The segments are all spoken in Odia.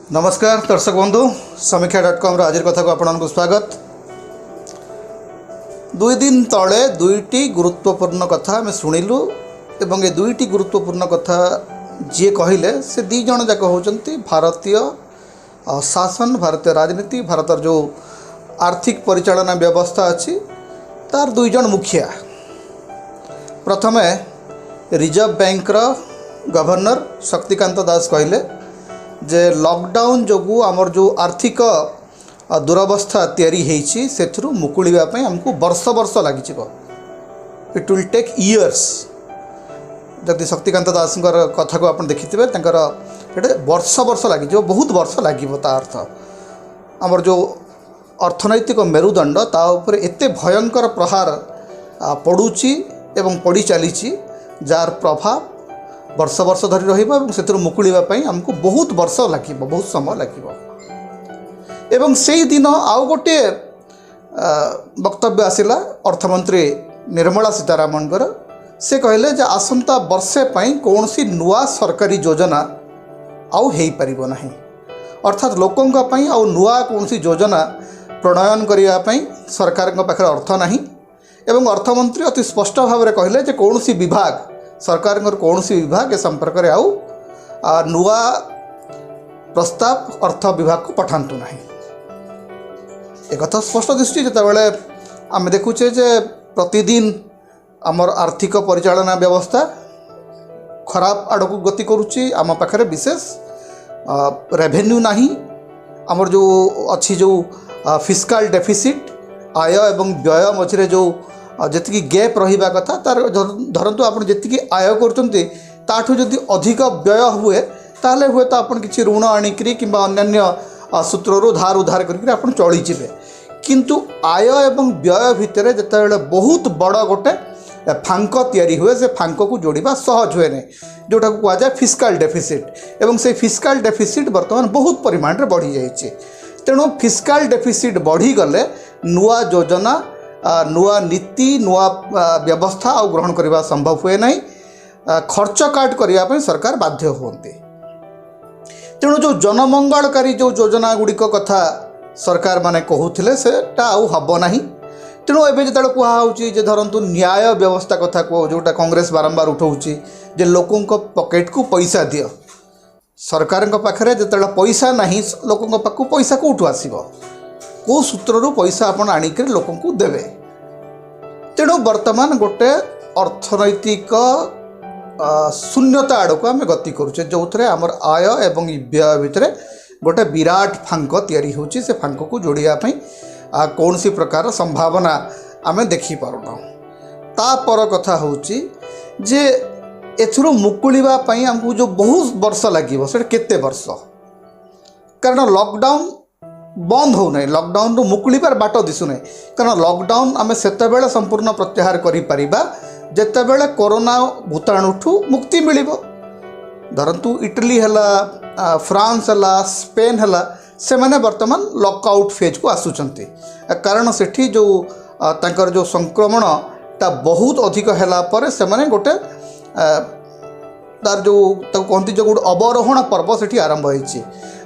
ନମସ୍କାର ଦର୍ଶକ ବନ୍ଧୁ, ସମୀକ୍ଷା.କମ୍ର ଆଜିର କଥାକୁ ଆପଣଙ୍କୁ ସ୍ୱାଗତ। 2 ଦିନ ତଳେ ଦୁଇଟି ଗୁରୁତ୍ୱପୂର୍ଣ୍ଣ କଥା ଆମେ ଶୁଣିଲୁ ଏବଂ ଏ ଦୁଇଟି ଗୁରୁତ୍ୱପୂର୍ଣ୍ଣ କଥା ଯିଏ କହିଲେ, ସେ ଦୁଇ ଜଣ ଯାକ ହେଉଛନ୍ତି ଭାରତୀୟ ଶାସନ, ଭାରତୀୟ ରାଜନୀତି, ଭାରତର ଯେଉଁ ଆର୍ଥିକ ପରିଚାଳନା ବ୍ୟବସ୍ଥା ଅଛି, ତାର ଦୁଇ ଜଣ ମୁଖିଆ। ପ୍ରଥମେ ରିଜର୍ଭ ବ୍ୟାଙ୍କର ଗଭର୍ଣ୍ଣର ଶକ୍ତିକାନ୍ତ ଦାସ କହିଲେ ଯେ ଲକଡାଉନ୍ ଯୋଗୁଁ ଆମର ଯେଉଁ ଆର୍ଥିକ ଦୁରବସ୍ଥା ତିଆରି ହେଇଛି, ସେଥିରୁ ମୁକୁଳିବା ପାଇଁ ଆମକୁ ବର୍ଷ ବର୍ଷ ଲାଗିଯିବ। It will take years. ଯଦି ଶକ୍ତିକାନ୍ତ ଦାସଙ୍କର କଥାକୁ ଆପଣ ଦେଖିଥିବେ, ତାଙ୍କର ଏଇଟା ବର୍ଷ ବର୍ଷ ଲାଗିଯିବ, ବହୁତ ବର୍ଷ ଲାଗିବ। ତା ଅର୍ଥ ଆମର ଯେଉଁ ଅର୍ଥନୈତିକ ମେରୁଦଣ୍ଡ, ତା ଉପରେ ଏତେ ଭୟଙ୍କର ପ୍ରହାର ପଡ଼ୁଛି ଏବଂ ପଡ଼ି ଚାଲିଛି, ଯାହାର ପ୍ରଭାବ ବର୍ଷ ବର୍ଷ ଧରି ରହିବ ଏବଂ ସେଥିରୁ ମୁକୁଳିବା ପାଇଁ ଆମକୁ ବହୁତ ବର୍ଷ ଲାଗିବ, ବହୁତ ସମୟ ଲାଗିବ। ଏବଂ ସେଇଦିନ ଆଉ ଗୋଟିଏ ବକ୍ତବ୍ୟ ଆସିଲା ଅର୍ଥମନ୍ତ୍ରୀ ନିର୍ମଳା ସୀତାରାମନଙ୍କର। ସେ କହିଲେ ଯେ ଆସନ୍ତା ବର୍ଷେ ପାଇଁ କୌଣସି ନୂଆ ସରକାରୀ ଯୋଜନା ଆଉ ହେଇପାରିବ ନାହିଁ। ଅର୍ଥାତ୍ ଲୋକଙ୍କ ପାଇଁ ଆଉ ନୂଆ କୌଣସି ଯୋଜନା ପ୍ରଣୟନ କରିବା ପାଇଁ ସରକାରଙ୍କ ପାଖରେ ଅର୍ଥ ନାହିଁ। ଏବଂ ଅର୍ଥମନ୍ତ୍ରୀ ଅତି ସ୍ପଷ୍ଟ ଭାବରେ କହିଲେ ଯେ କୌଣସି ବିଭାଗ, ସରକାରଙ୍କର କୌଣସି ବିଭାଗ ଏ ସମ୍ପର୍କରେ ଆଉ ନୂଆ ପ୍ରସ୍ତାବ ଅର୍ଥ ବିଭାଗକୁ ପଠାନ୍ତୁ ନାହିଁ। ଏକଥା ସ୍ପଷ୍ଟ ଦିଶୁଛି, ଯେତେବେଳେ ଆମେ ଦେଖୁଛେ ଯେ ପ୍ରତିଦିନ ଆମର ଆର୍ଥିକ ପରିଚାଳନା ବ୍ୟବସ୍ଥା ଖରାପ ଆଡ଼କୁ ଗତି କରୁଛି। ଆମ ପାଖରେ ବିଶେଷ ରେଭେନ୍ୟୁ ନାହିଁ। ଆମର ଯେଉଁ ଅଛି ଯେଉଁ ଫିସ୍କାଲ ଡେଫିସିଟ୍, ଆୟ ଏବଂ ବ୍ୟୟ ମଝିରେ ଯେଉଁ ଯେତିକି ଗ୍ୟାପ୍ ରହିବା କଥା, ତାର ଧରନ୍ତୁ ଆପଣ ଯେତିକି ଆୟ କରୁଛନ୍ତି, ତାଠୁ ଯଦି ଅଧିକ ବ୍ୟୟ ହୁଏ, ତାହେଲେ ହୁଏତ ଆପଣ କିଛି ଋଣ ଆଣିକରି କିମ୍ବା ଅନ୍ୟାନ୍ୟ ସୂତ୍ରରୁ ଧାର ଉଧାର କରିକିରି ଆପଣ ଚଳିଯିବେ। କିନ୍ତୁ ଆୟ ଏବଂ ବ୍ୟୟ ଭିତରେ ଯେତେବେଳେ ବହୁତ ବଡ଼ ଗୋଟେ ଫାଙ୍କ ତିଆରି ହୁଏ, ସେ ଫାଙ୍କକୁ ଯୋଡ଼ିବା ସହଜ ହୁଏ ନାହିଁ, ଯେଉଁଟାକୁ କୁହାଯାଏ ଫିସ୍କାଲ ଡେଫିସିଟ୍। ଏବଂ ସେଇ ଫିସ୍କାଲ ଡେଫିସିଟ୍ ବର୍ତ୍ତମାନ ବହୁତ ପରିମାଣରେ ବଢ଼ିଯାଇଛି। ତେଣୁ ଫିସ୍କାଲ ଡେଫିସିଟ୍ ବଢ଼ିଗଲେ ନୂଆ ଯୋଜନା, ନୂଆ ନୀତି, ନୂଆ ବ୍ୟବସ୍ଥା ଆଉ ଗ୍ରହଣ କରିବା ସମ୍ଭବ ହୁଏ ନାହିଁ। ଖର୍ଚ୍ଚ କାଟ କରିବା ପାଇଁ ସରକାର ବାଧ୍ୟ ହୁଅନ୍ତି। ତେଣୁ ଯେଉଁ ଜନମଙ୍ଗଳକାରୀ ଯେଉଁ ଯୋଜନା ଗୁଡ଼ିକ କଥା ସରକାର ମାନେ କହୁଥିଲେ, ସେଟା ଆଉ ହେବ ନାହିଁ। ତେଣୁ ଏବେ ଯେତେବେଳେ କୁହାହେଉଛି ଯେ ଧରନ୍ତୁ ନ୍ୟାୟ ବ୍ୟବସ୍ଥା କଥା କୁହ, ଯେଉଁଟା କଂଗ୍ରେସ ବାରମ୍ବାର ଉଠାଉଛି ଯେ ଲୋକଙ୍କ ପକେଟକୁ ପଇସା ଦିଅ, ସରକାରଙ୍କ ପାଖରେ ଯେତେବେଳେ ପଇସା ନାହିଁ, ଲୋକଙ୍କ ପାଖକୁ ପଇସା କେଉଁଠୁ ଆସିବ? କେଉଁ ସୂତ୍ରରୁ ପଇସା ଆପଣ ଆଣିକରି ଲୋକଙ୍କୁ ଦେବେ? ତେଣୁ ବର୍ତ୍ତମାନ ଗୋଟେ ଅର୍ଥନୈତିକ ଶୂନ୍ୟତା ଆଡ଼କୁ ଆମେ ଗତି କରୁଛେ, ଯେଉଁଥିରେ ଆମର ଆୟ ଏବଂ ବ୍ୟୟ ଭିତରେ ଗୋଟେ ବିରାଟ ଫାଙ୍କ ତିଆରି ହେଉଛି। ସେ ଫାଙ୍କକୁ ଯୋଡ଼ିବା ପାଇଁ କୌଣସି ପ୍ରକାର ସମ୍ଭାବନା ଆମେ ଦେଖିପାରୁନାହୁଁ। ତାପର କଥା ହେଉଛି ଯେ ଏଥିରୁ ମୁକୁଳିବା ପାଇଁ ଆମକୁ ଯେଉଁ ବହୁତ ବର୍ଷ ଲାଗିବ, ସେଇଟା କେତେ ବର୍ଷ? କାରଣ ଲକଡାଉନ୍ ବନ୍ଦ ହେଉନାହିଁ, ଲକଡାଉନରୁ ମୁକୁଳିବାର ବାଟ ଦିଶୁନାହିଁ। କାରଣ ଲକଡାଉନ୍ ଆମେ ସେତେବେଳେ ସମ୍ପୂର୍ଣ୍ଣ ପ୍ରତ୍ୟାହାର କରିପାରିବା, ଯେତେବେଳେ କରୋନା ଭୂତାଣୁଠୁ ମୁକ୍ତି ମିଳିବ। ଧରନ୍ତୁ ଇଟାଲୀ ହେଲା, ଫ୍ରାନ୍ସ ହେଲା, ସ୍ପେନ୍ ହେଲା, ସେମାନେ ବର୍ତ୍ତମାନ ଲକଆଉଟ୍ ଫେଜ୍କୁ ଆସୁଛନ୍ତି। କାରଣ ସେଠି ଯେଉଁ ତାଙ୍କର ଯେଉଁ ସଂକ୍ରମଣଟା ବହୁତ ଅଧିକ ହେଲା ପରେ ସେମାନେ ଗୋଟେ ତାର ଯେଉଁ ତାକୁ କହନ୍ତି ଯେଉଁ ଗୋଟେ ଅବରୋହଣ ପର୍ବ ସେଠି ଆରମ୍ଭ ହେଇଛି,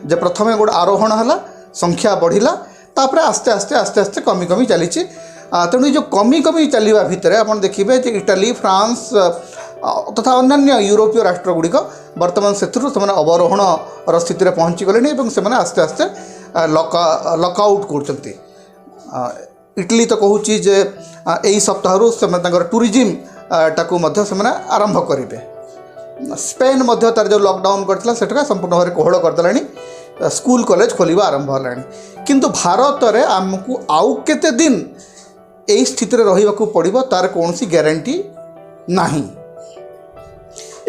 ଯେ ପ୍ରଥମେ ଗୋଟେ ଆରୋହଣ ହେଲା, ସଂଖ୍ୟା ବଢ଼ିଲା, ତାପରେ ଆସ୍ତେ ଆସ୍ତେ ଆସ୍ତେ ଆସ୍ତେ କମି କମି ଚାଲିଛି। ତେଣୁ ଏ ଯେଉଁ କମି କମି ଚାଲିବା ଭିତରେ ଆପଣ ଦେଖିବେ ଯେ ଇଟାଲୀ, ଫ୍ରାନ୍ସ ତଥା ଅନ୍ୟାନ୍ୟ ୟୁରୋପୀୟ ରାଷ୍ଟ୍ର ଗୁଡ଼ିକ ବର୍ତ୍ତମାନ ସେଥିରୁ ସେମାନେ ଅବରୋହଣର ସ୍ଥିତିରେ ପହଞ୍ଚିଗଲେଣି ଏବଂ ସେମାନେ ଆସ୍ତେ ଆସ୍ତେ ଲକଆଉଟ୍ କରୁଛନ୍ତି। ଇଟାଲୀ ତ କହୁଛି ଯେ ଏଇ ସପ୍ତାହରୁ ସେମାନେ ତାଙ୍କର ଟୁରିଜିମ୍ ଟାକୁ ମଧ୍ୟ ସେମାନେ ଆରମ୍ଭ କରିବେ। ସ୍ପେନ୍ ମଧ୍ୟ ତାର ଯେଉଁ ଲକଡାଉନ୍ କରିଥିଲା, ସେଟା ସମ୍ପୂର୍ଣ୍ଣ ଭାବରେ କୋହଳ କରିଦେଲାଣି। ସ୍କୁଲ କଲେଜ ଖୋଲିବା ଆରମ୍ଭ ହେଲାଣି। କିନ୍ତୁ ଭାରତରେ ଆମକୁ ଆଉ କେତେ ଦିନ ଏଇ ସ୍ଥିତିରେ ରହିବାକୁ ପଡ଼ିବ, ତାର କୌଣସି ଗ୍ୟାରେଣ୍ଟି ନାହିଁ।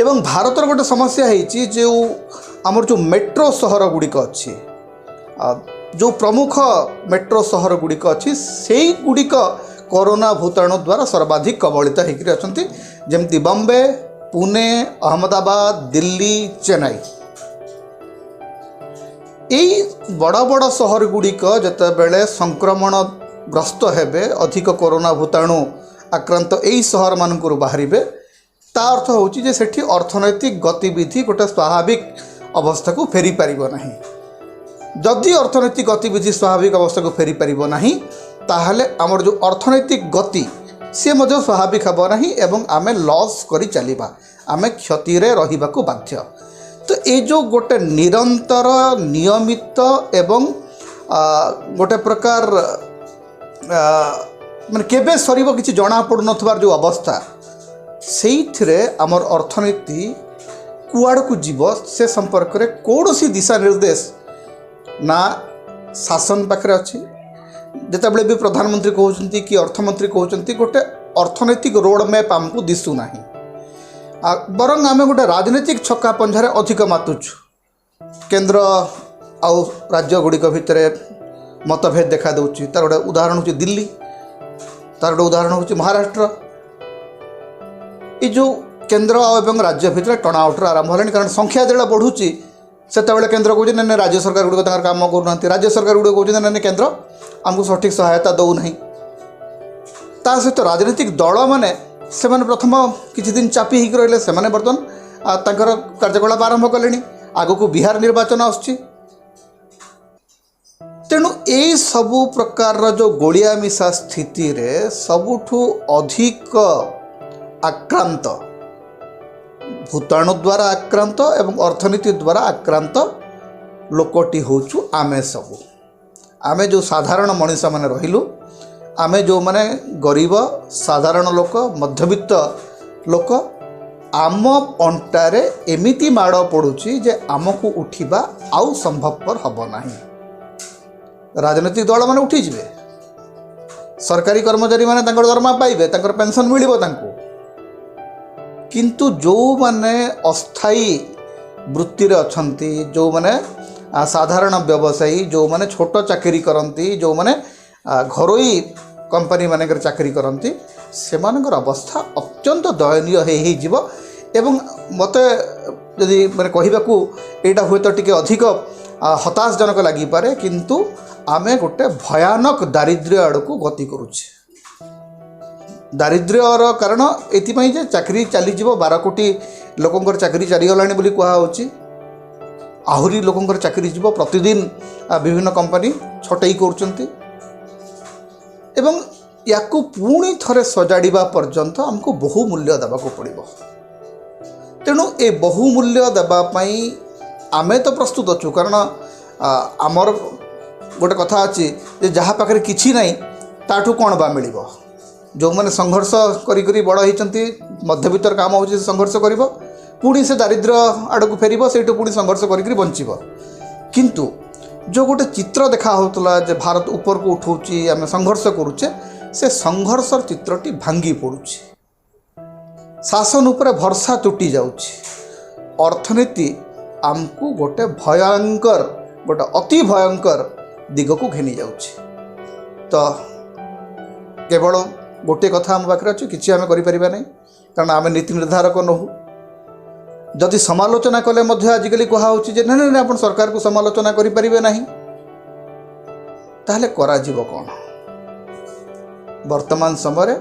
ଏବଂ ଭାରତର ଗୋଟେ ସମସ୍ୟା ହେଇଛି, ଯେଉଁ ଆମର ଯେଉଁ ମେଟ୍ରୋ ସହର ଗୁଡ଼ିକ ଅଛି, ଯେଉଁ ପ୍ରମୁଖ ମେଟ୍ରୋ ସହର ଗୁଡ଼ିକ ଅଛି, ସେଇଗୁଡ଼ିକ କରୋନା ଭୂତାଣୁ ଦ୍ୱାରା ସର୍ବାଧିକ କବଳିତ ହେଇକରି ଅଛନ୍ତି, ଯେମିତି ବମ୍ବେ, ପୁନେ, ଅହମ୍ମଦାବାଦ, ଦିଲ୍ଲୀ, ଚେନ୍ନାଇ। ଏଇ ବଡ଼ ବଡ଼ ସହର ଗୁଡ଼ିକ ଯେତେବେଳେ ସଂକ୍ରମଣଗ୍ରସ୍ତ ହେବେ, ଅଧିକ କରୋନା ଭୂତାଣୁ ଆକ୍ରାନ୍ତ ଏଇ ସହରମାନଙ୍କରୁ ବାହାରିବେ, ତା ଅର୍ଥ ହେଉଛି ଯେ ସେଠି ଅର୍ଥନୈତିକ ଗତିବିଧି ଗୋଟେ ସ୍ୱାଭାବିକ ଅବସ୍ଥାକୁ ଫେରିପାରିବ ନାହିଁ। ଯଦି ଅର୍ଥନୈତିକ ଗତିବିଧି ସ୍ୱାଭାବିକ ଅବସ୍ଥାକୁ ଫେରିପାରିବ ନାହିଁ, ତାହେଲେ ଆମର ଯେଉଁ ଅର୍ଥନୈତିକ ଗତି ସିଏ ମଧ୍ୟ ସ୍ୱାଭାବିକ ହେବ ନାହିଁ ଏବଂ ଆମେ ଲସ୍ କରି ଚାଲିବା, ଆମେ କ୍ଷତିରେ ରହିବାକୁ ବାଧ୍ୟ। ତ ଏଇ ଯେଉଁ ଗୋଟେ ନିରନ୍ତର ନିୟମିତ ଏବଂ ଗୋଟେ ପ୍ରକାର ମାନେ କେବେ ସରିବ କିଛି ଜଣା ପଡ଼ୁନଥିବାର ଯେଉଁ ଅବସ୍ଥା, ସେଇଥିରେ ଆମର ଅର୍ଥନୀତି କୁଆଡ଼କୁ ଯିବ ସେ ସମ୍ପର୍କରେ କୌଣସି ଦିଶା ନିର୍ଦ୍ଦେଶ ନା ଶାସନ ପାଖରେ ଅଛି। ଯେତେବେଳେ ବି ପ୍ରଧାନମନ୍ତ୍ରୀ କହୁଛନ୍ତି କି ଅର୍ଥମନ୍ତ୍ରୀ କହୁଛନ୍ତି, ଗୋଟେ ଅର୍ଥନୈତିକ ରୋଡ଼ ମ୍ୟାପ୍ ଆମକୁ ଦିଶୁନାହିଁ, ବରଂ ଆମେ ଗୋଟେ ରାଜନୈତିକ ଛକା ପଞ୍ଝାରେ ଅଧିକ ମାତୁଛୁ। କେନ୍ଦ୍ର ଆଉ ରାଜ୍ୟ ଗୁଡ଼ିକ ଭିତରେ ମତଭେଦ ଦେଖାଦେଉଛି। ତାର ଗୋଟେ ଉଦାହରଣ ହେଉଛି ଦିଲ୍ଲୀ, ତାର ଗୋଟେ ଉଦାହରଣ ହେଉଛି ମହାରାଷ୍ଟ୍ର। ଏ ଯେଉଁ କେନ୍ଦ୍ର ଏବଂ ରାଜ୍ୟ ଭିତରେ ଟଣାଓଟରା ଆରମ୍ଭ ହେଲାଣି, କାରଣ ସଂଖ୍ୟା ଯେତେବେଳେ ବଢ଼ୁଛି ସେତେବେଳେ କେନ୍ଦ୍ର କହୁଛି ନାଇଁ ନାଇଁ, ରାଜ୍ୟ ସରକାର ଗୁଡ଼ିକ ତାଙ୍କର କାମ କରୁନାହାନ୍ତି, ରାଜ୍ୟ ସରକାର ଗୁଡ଼ିକ କହୁଛନ୍ତି ନାଇଁ ନାଇଁ, କେନ୍ଦ୍ର ଆମକୁ ସଠିକ୍ ସହାୟତା ଦେଉନାହିଁ। ତା ସହିତ ରାଜନୈତିକ ଦଳମାନେ ସେମାନେ ପ୍ରଥମ କିଛି ଦିନ ଚାପି ହେଇକି ରହିଲେ, ସେମାନେ ବର୍ତ୍ତମାନ ତାଙ୍କର କାର୍ଯ୍ୟକଳାପ ଆରମ୍ଭ କଲେଣି। ଆଗକୁ ବିହାର ନିର୍ବାଚନ ଆସୁଛି। ତେଣୁ ଏଇ ସବୁ ପ୍ରକାରର ଯେଉଁ ଗୋଳିଆ ମିଶା ସ୍ଥିତିରେ ସବୁଠୁ ଅଧିକ ଆକ୍ରାନ୍ତ, ଭୂତାଣୁ ଦ୍ୱାରା ଆକ୍ରାନ୍ତ ଏବଂ ଅର୍ଥନୀତି ଦ୍ୱାରା ଆକ୍ରାନ୍ତ ଲୋକଟି ହେଉଛୁ ଆମେ ସବୁ। ଆମେ ଯେଉଁ ସାଧାରଣ ମଣିଷମାନେ ରହିଲୁ, ଆମେ ଯେଉଁମାନେ ଗରିବ ସାଧାରଣ ଲୋକ, ମଧ୍ୟବିତ୍ତ ଲୋକ, ଆମ ଅଣ୍ଟାରେ ଏମିତି ମାଡ଼ ପଡ଼ୁଛି ଯେ ଆମକୁ ଉଠିବା ଆଉ ସମ୍ଭବପର ହେବ ନାହିଁ। ରାଜନୈତିକ ଦଳମାନେ ଉଠିଯିବେ, ସରକାରୀ କର୍ମଚାରୀମାନେ ତାଙ୍କର ଦରମା ପାଇବେ, ତାଙ୍କର ପେନ୍ସନ୍ ମିଳିବ ତାଙ୍କୁ, କିନ୍ତୁ ଯେଉଁମାନେ ଅସ୍ଥାୟୀ ବୃତ୍ତିରେ ଅଛନ୍ତି, ଯେଉଁମାନେ ସାଧାରଣ ବ୍ୟବସାୟୀ, ଯେଉଁମାନେ ଛୋଟ ଚାକିରି କରନ୍ତି, ଯେଉଁମାନେ ଘରୋଇ କମ୍ପାନୀ ମାନଙ୍କରେ ଚାକିରି କରନ୍ତି, ସେମାନଙ୍କର ଅବସ୍ଥା ଅତ୍ୟନ୍ତ ଦୟନୀୟ ହେଇଯିବ। ଏବଂ ମୋତେ ଯଦି ମାନେ କହିବାକୁ ଏଇଟା ହୁଏତ ଟିକେ ଅଧିକ ହତାଶଜନକ ଲାଗିପାରେ, କିନ୍ତୁ ଆମେ ଗୋଟେ ଭୟାନକ ଦାରିଦ୍ର୍ୟ ଆଡ଼କୁ ଗତି କରୁଛେ। ଦାରିଦ୍ର୍ୟର କାରଣ ଏଥିପାଇଁ ଯେ ଚାକିରି ଚାଲିଯିବ, 12 କୋଟି ଲୋକଙ୍କର ଚାକିରି ଚାଲିଗଲାଣି ବୋଲି କୁହାହେଉଛି, ଆହୁରି ଲୋକଙ୍କର ଚାକିରି ଯିବ। ପ୍ରତିଦିନ ବିଭିନ୍ନ କମ୍ପାନୀ ଛଟେଇ କରୁଛନ୍ତି ଏବଂ ୟାକୁ ପୁଣି ଥରେ ସଜାଡ଼ିବା ପର୍ଯ୍ୟନ୍ତ ଆମକୁ ବହୁ ମୂଲ୍ୟ ଦେବାକୁ ପଡ଼ିବ। ତେଣୁ ଏ ବହୁ ମୂଲ୍ୟ ଦେବା ପାଇଁ ଆମେ ତ ପ୍ରସ୍ତୁତ ଅଛୁ, କାରଣ ଆମର ଗୋଟେ କଥା ଅଛି ଯେ ଯାହା ପାଖରେ କିଛି ନାହିଁ ତାଠୁ କ'ଣ ବା ମିଳିବ। ଯେଉଁମାନେ ସଂଘର୍ଷ କରି କରି ବଡ଼ ହେଇଛନ୍ତି, ମଧ୍ୟବିତ୍ତର କାମ ହେଉଛି ସେ ସଂଘର୍ଷ କରିବ, ପୁଣି ସେ ଦାରିଦ୍ର୍ୟ ଆଡ଼କୁ ଫେରିବ, ସେଇଠୁ ପୁଣି ସଂଘର୍ଷ କରିକିରି ବଞ୍ଚିବ। କିନ୍ତୁ ଯେଉଁ ଗୋଟେ ଚିତ୍ର ଦେଖା ହେଉଥିଲା ଯେ ଭାରତ ଉପରକୁ ଉଠଉଛି, ଆମେ ସଂଘର୍ଷ କରୁଛେ, ସେ ସଂଘର୍ଷର ଚିତ୍ରଟି ଭାଙ୍ଗି ପଡ଼ୁଛି, ଶାସନ ଉପରେ ଭରସା ତୁଟି ଯାଉଛି। ଅର୍ଥନୀତି ଆମକୁ ଗୋଟେ ଭୟଙ୍କର, ଗୋଟେ ଅତି ଭୟଙ୍କର ଦିଗକୁ ଘେନି ଯାଉଛି। ତ କେବଳ ଗୋଟିଏ କଥା ଆମ ପାଖରେ ଅଛି, କିଛି ଆମେ କରିପାରିବା ନାହିଁ, କାରଣ ଆମେ ନୀତି ନିର୍ଦ୍ଧାରକ ନୋହୁ। ଯଦି ସମାଲୋଚନା କଲେ ମଧ୍ୟ ଆଜିକାଲି କୁହାହେଉଛି ଯେ ନାଇଁ ନାଇଁ, ଆପଣ ସରକାରକୁ ସମାଲୋଚନା କରିପାରିବେ ନାହିଁ। ତାହେଲେ କରାଯିବ କ'ଣ? ବର୍ତ୍ତମାନ ସମୟରେ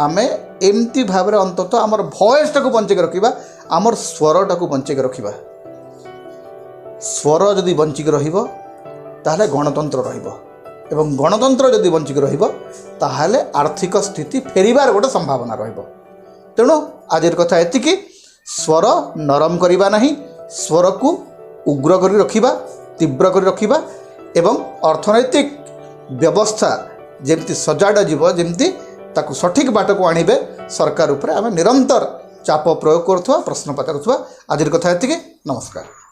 ଆମେ ଏମିତି ଭାବରେ ଅନ୍ତତଃ ଆମର ଭଏସ୍ଟାକୁ ବଞ୍ଚେଇକି ରଖିବା, ଆମର ସ୍ୱରଟାକୁ ବଞ୍ଚେଇକି ରଖିବା। ସ୍ୱର ଯଦି ବଞ୍ଚିକି ରହିବ ତାହେଲେ ଗଣତନ୍ତ୍ର ରହିବ, ଏବଂ ଗଣତନ୍ତ୍ର ଯଦି ବଞ୍ଚିକି ରହିବ ତାହେଲେ ଆର୍ଥିକ ସ୍ଥିତି ଫେରିବାର ଗୋଟେ ସମ୍ଭାବନା ରହିବ। ତେଣୁ ଆଜିର କଥା ଏତିକି, ସ୍ୱର ନରମ କରିବା ନାହିଁ, ସ୍ୱରକୁ ଉଗ୍ର କରି ରଖିବା, ତୀବ୍ର କରି ରଖିବା ଏବଂ ଅର୍ଥନୈତିକ ବ୍ୟବସ୍ଥା ଯେମିତି ସଜାଡ଼ା ଯିବ, ଯେମିତି ତାକୁ ସଠିକ୍ ବାଟକୁ ଆଣିବେ ସରକାର ଉପରେ ଆମେ ନିରନ୍ତର ଚାପ ପ୍ରୟୋଗ କରୁଥିବା, ପ୍ରଶ୍ନ ପଚାରୁଥିବା। ଆଜିର କଥା ଏତିକି, ନମସ୍କାର।